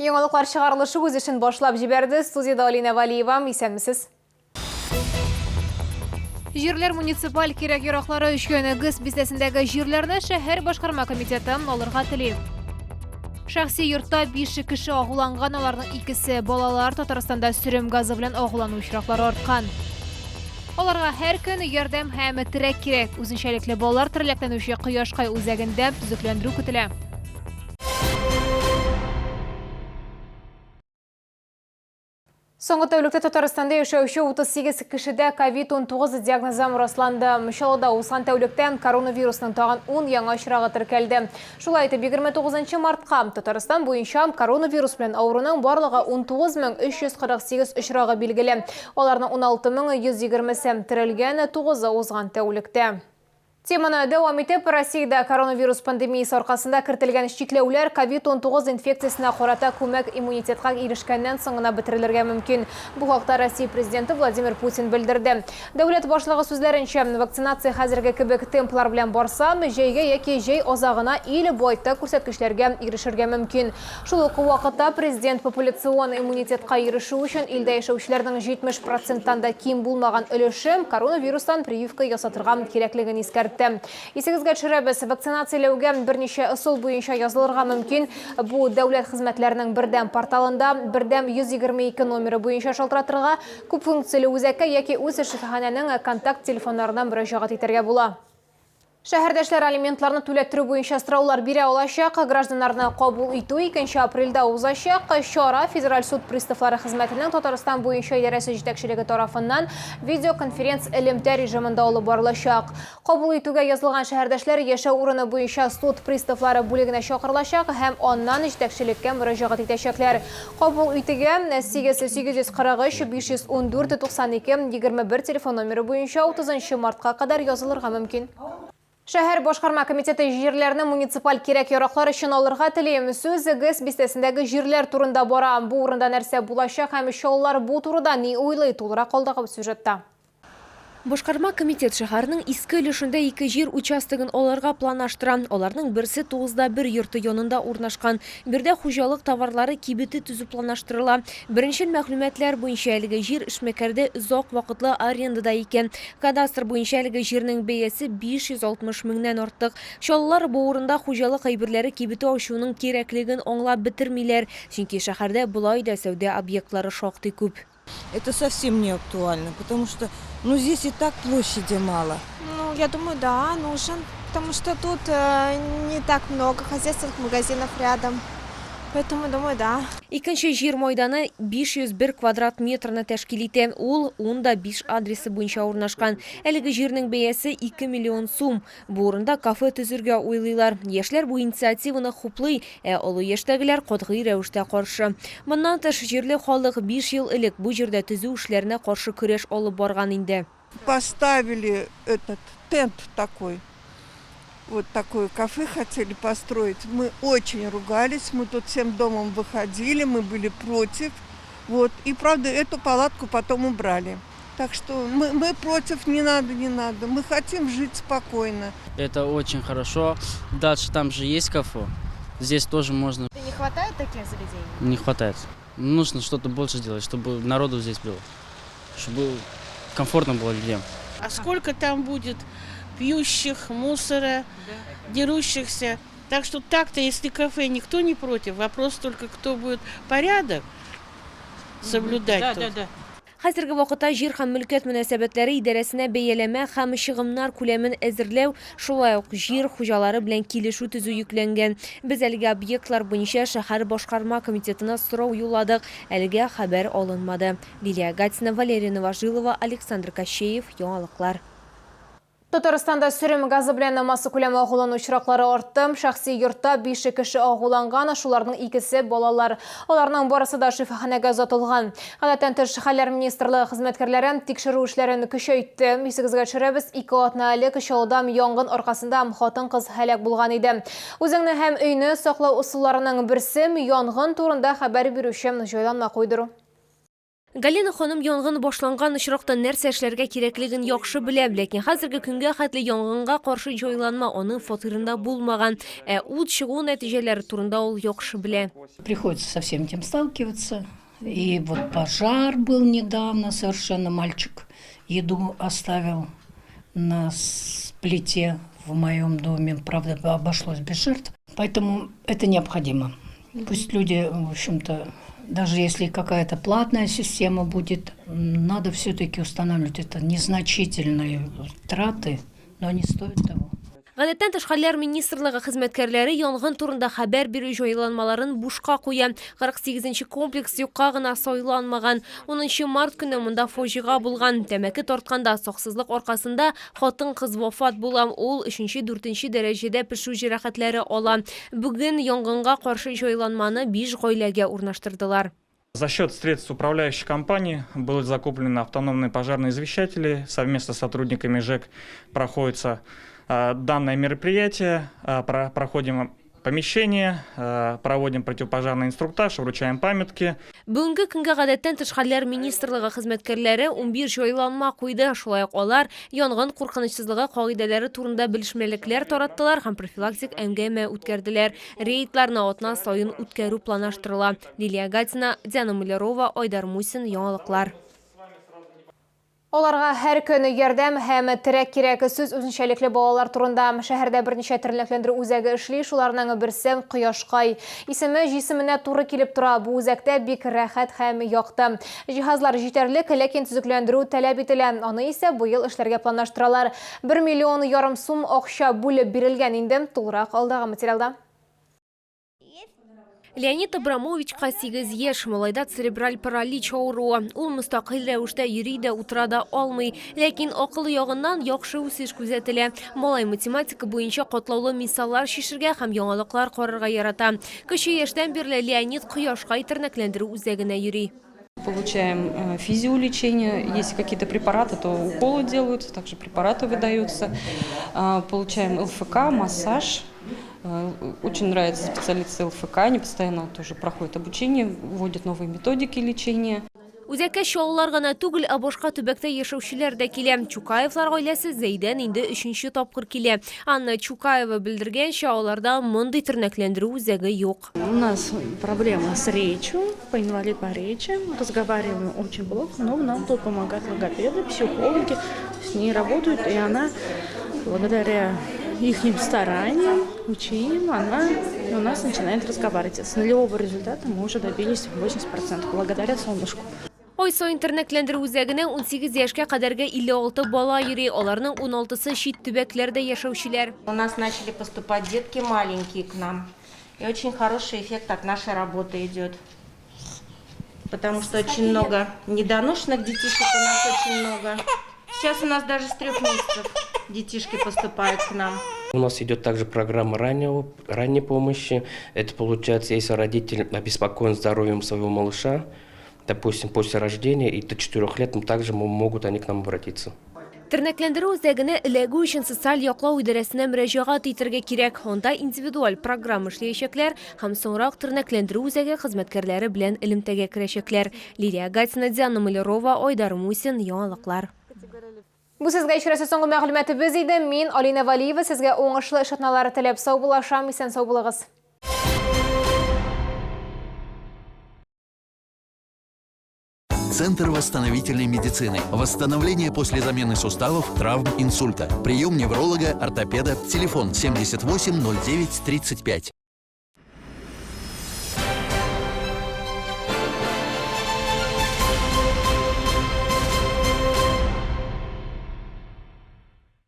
Яңалыклар чыгарылышы үз эшен башлап җибәрде. Студиядә Алинә Валиева. Исәнмесез. Җирләр муниципаль кирәк-яраклары өчен ГЭС бистәсендәге җирләрне шәһәр башкарма комитеты алырга тели. Шәхси йортта 5 кеше агуланган, аларның икесе балалар. Татарстанда сөрем газы белән агулану очраклары арткан. Аларга һәр көн ярдәм һәм терәк кирәк. Үзенчәлекле балалар тернәкләнүче Кояшкай үзәгендә төзекләндерү көтелә. Соңгы тәүлектә Татарстанда яшәүче 38 кешедә COVID-19 диагнозы расланды. Чаллыда узган тәүлектә коронавирусның тагын 10 яңа очрагы теркәлде. Шулай итеп, 29 мартка Татарстан буенча коронавирус белән авыруның барлыгы 19348 очрагы билгеле. Аларның 16120-се терелгән, 9-ы узган тәүлектә. Теманы дәвам итеп, Россиядә коронавирус пандемиясе аркасында кертелгән чикләүләр ковид-19 инфекциясенә карата күмәк иммунитетка ирешкәннән соң гына бетерелергә мөмкин. Бу хакта Россия Президенты Владимир Путин белдерде. Дәүләт башлыгы сүзләренчә, вакцинация хәзерге кебек темплар белән барса, җәйгә яки җәй азагына ил байтак күрсәткечләргә ирешергә мөмкин. Шул ук вакытта президент популяцион иммунитетка ирешү өчен илдә яшәүчеләрнең 70 проценттан да ким булмаган өлеше коронавирустан прививка ясатырга кирәклеген искәртте. Исегезгә төшерәбез, вакцинацияләүгә берничә ысул буенча язылырга мөмкин. Бу дәүләт хезмәтләренең бердәм порталында бердәм 122 номеры буенча шалтыратырга, күпфункцияле үзәккә яки үз шифаханәнең контакт телефоннарына мөрәҗәгать итәргә була. Шәһәрдәшләр алиментларны түләттерү буенча сораулар бирә алачак. Гражданнарны кабул итү 2 апрельдә узачак. Чара Федераль суд приставлары хезмәтенең Татарстан буенча идарәсе җитәкчелеге тарафыннан видеоконференц элемтә режимында алып барылачак. Кабул итүгә язылган шәһәрдәшләр яшәү урыны буенча суд приставлары бүлегенә чакырылачак һәм аннан җитәкчелеккә мөрәҗәгать итәчәкләр. Кабул итүгә 8 843 514 92 21 телефон номеры буенча 30 нчы мартка кадәр язылырга мөмкин. Шәһәр башкарма комитеты җирләрне муниципаль кирәк-яраклар өчен алырга тели. Сүз ГЭС бистәсендәге җирләр турында бара. Бу урында нәрсә булачак һәм чаллылар бу турыда ни уйлый, тулырак алдагы сюжетта. Башкарма комитет шәһәрнең иске өлешендә ике җир участогын алырга планлаштыра. Аларның берсе 9 да 1 йорты янында урнашкан. Биредә хуҗалык товарлары кибете төзү планлаштырыла. Беренчел мәгълүматлар буенча, әлеге җир эшмәкәрдә озак вакытлы арендада икән. Кадастр буенча әлеге җирнең бәясе 560 меңнән артык. Чаллылар бу урында хуҗалык әйберләре кибете ачуның кирәклеген аңлап бетермиләр, чөнки шәһәрдә болай да сәүдә объектлары шактый күп. Это совсем не актуально, потому что, ну, здесь и так площади мало. Ну, я думаю, да, нужен, потому что тут не так много хозяйственных магазинов рядом. Поэтому, думаю, да. Икенче җир майданы 501 квадрат метрны тәшкил итә. Ул 10 да 5 адресы буенча урнашкан. Әлеге җирнең бәясе 2 миллион сум. Бу урында кафе төзергә уйлыйлар. Яшьләр бу инициативаны хуплый, ә олы яшьтәгеләр катгый рәвештә каршы. Моннан тыш, җирле халык 5 ел элек бу җирдә төзү эшләренә каршы көрәш алып барган инде. Поставили этот тент такой, вот такое кафе хотели построить. Мы очень ругались, мы тут всем домом выходили, мы были против. Вот. И правда, эту палатку потом убрали. Так что мы против, не надо, не надо. Мы хотим жить спокойно. Это очень хорошо. Дальше там же есть кафе. Здесь тоже можно. Не хватает таких заведений? Не хватает. Нужно что-то больше делать, чтобы народу здесь было. Чтобы комфортно было людям. А сколько там будет пьющих, мусора, дерущихся. Так что так-то, если кафе, никто не против. Вопрос только, кто будет порядок соблюдать тут. Хәзерге вакытта җир һәм мөлкәт мөнәсәбәтләре идарәсенә бәяләмә һәм чыгымнар күләмен әзерләү, шулай ук җир хуҗалары белән килешү төзү йөкләнгән. Без әлеге объектлар буенча шәһәр башкарма комитетына сорау юлладык, әлегә хәбәр алынмады. Лилия Гатина, Валерия Новожилова, Александр Кощеев, Яңалыклар. Татарстанда сөрем газы белән массакүләм агулану очраклары артты. Шәхси йортта 5 кеше агуланган, шуларның икесе балалар. Аларның барысы да шифаханәгә озатылган. Гадәттән тыш хәлләр министрлыгы хезмәткәрләре тикшерү эшләрен көчәйтте. Исегезгә төшерәбез, ике атна элек Чаллыда янгын аркасында хатын-кыз һәлак булган иде. Үзеңне һәм өйне саклау ысулларының берсе янгын турында хәбәр бирүче җайланма куйдыру. Галина ханым янгын башланган очракта нәрсә эшләргә кирәклеген яхшы белә, ләкин хәзерге көнгә хәтле янгынга каршы җайланма аның фатирында булмаган. Ә ут чыгу нәтиҗәләре турында ул яхшы белә. Приходится со всем этим сталкиваться. И вот пожар был недавно совершенно. Мальчик еду оставил на плите в моем доме. Правда, обошлось без жертв. Поэтому это необходимо. Пусть люди, в общем-то, даже если какая-то платная система будет, надо все-таки устанавливать. Это незначительные траты, но они стоят того. Гадәттән тыш хәлләр министрлыгы хезмәткәрләре янгын турында хәбәр бирү җайланмаларын бушка куя. 48 комплекс юкка гына сайланмаган. 10 март көне монда фаҗига булган. Тәмәке тартканда саксызлык аркасында хатын-кыз вафат була. Ул 3-4 дәрәҗәдә пешү җәрәхәтләре ала. Бүген янгынга каршы җайланманы 5 гаиләгә урнаштырдылар. За счет средств управляющей компании были закуплены автономные пожарные извещатели. Совместно с сотрудниками ЖЭК проходится данное мероприятие. Проходим помещение, проводим противопожарный инструктаж, вручаем памятки. Бүгенге көнгә гадәттән тыш хәлләр министрлыгы хезмәткәрләре 11 җайланма куйды. Шулай ук алар янгын куркынычсызлыгы кагыйдәләре турында белешмәлекләр тараттылар һәм профилактик әңгәмә үткәрделәр. Рейдларны атна саен үткәрү планлаштырыла. Лилия Гатина, Диана Мулярова, Айдар Мусин, Яңалыклар. Аларга һәр көн ярдәм һәм терәк кирәк. Сүз үзенчәлекле балалар турында. Шәһәрдә берничә тернәкләндерү үзәге эшли, шуларның берсе Кояшкай. Исеме җисеменә туры килеп тора. Бу үзәктә бик рәхәт һәм якты. Җиһазлар җитәрлек, ләкин төзекләндерү таләп ителә. Аны исә быел эшләргә планлаштыралар. 1,5 миллион сум акча бүлеп бирелгән инде. Тулырак алдагы материалда. Леонид Абрамовичка 8 яшь, малайда церебраль паралич авыруы. Ул мөстәкыйль рәвештә йөри дә, утыра да алмый. Ләкин акыл ягыннан яхшы үсеш күзәтелә. Малай математика буенча катлаулы мисаллар чишергә һәм яңалыклар карарга ярата. Кече яшьтән бирле Леонид Кояшкай тернәкләндерү үзәгенә йөри. Получаем физиолечение, если какие-то препараты, то уколы делаются, также препараты выдаются. Получаем ЛФК, массаж. Очень нравятся специалисты ЛФК, они постоянно тоже проходят обучение, вводят новые методики лечения. Үзәккә Чаллылар гына түгел, ә башка төбәктә яшәүчеләр дә килә. Чукаевлар гаиләсе Зәйдән инде өченче тапкыр килә. Анна Чукаева белдергәнчә, аларда мондый тернәкләндерү үзәге юк. У нас проблема с речью, по инвалид по речи. Разговариваем очень плохо, но нам тут помогают логопеды, психологи, с ней работают, и она благодаря их стараниям, учениям, она у нас начинает разговаривать. С нулевого результата мы уже добились 80% благодаря солнышку. Ай саен тернәкләндерү үзәгенә 18 яшькә кадәрге 56 бала йөри. Аларның 16-сы чит төбәкләрдә яшәүчеләр. У нас начали поступать детки маленькие к нам. И очень хороший эффект от нашей работы идет. Потому что очень много недоношенных детишек у нас очень много. Сейчас у нас даже с 3 месяцев детишки поступают к нам. У нас идет также программа ранней помощи. Это получается, если родитель обеспокоен здоровьем своего малыша, допустим, после рождения и до 4 лет, также могут они к нам обратиться. Тернәкләндерү үзәгенә эләгү өчен социаль яклау идарәсенә мөрәҗәгать итәргә кирәк. Анда индивидуаль программа эшләячәкләр һәм соңрак тернәкләндерү үзәге хезмәткәрләре белән элемтәгә керәчәкләр. Лилия Гатина, Диана Малярова, Айдар Мусин, Яңалыклар. Бу сезгә ишрәсе соңгы мәгълүматыбыз иде. Мин Алина Валиева сезгә уңышлы эш атналары теләп саубуллашам. Исән сау булыгыз. Центр восстановительной медицины. Восстановление после замены суставов, травм, инсульта. Прием невролога, ортопеда. Телефон 78 09 35.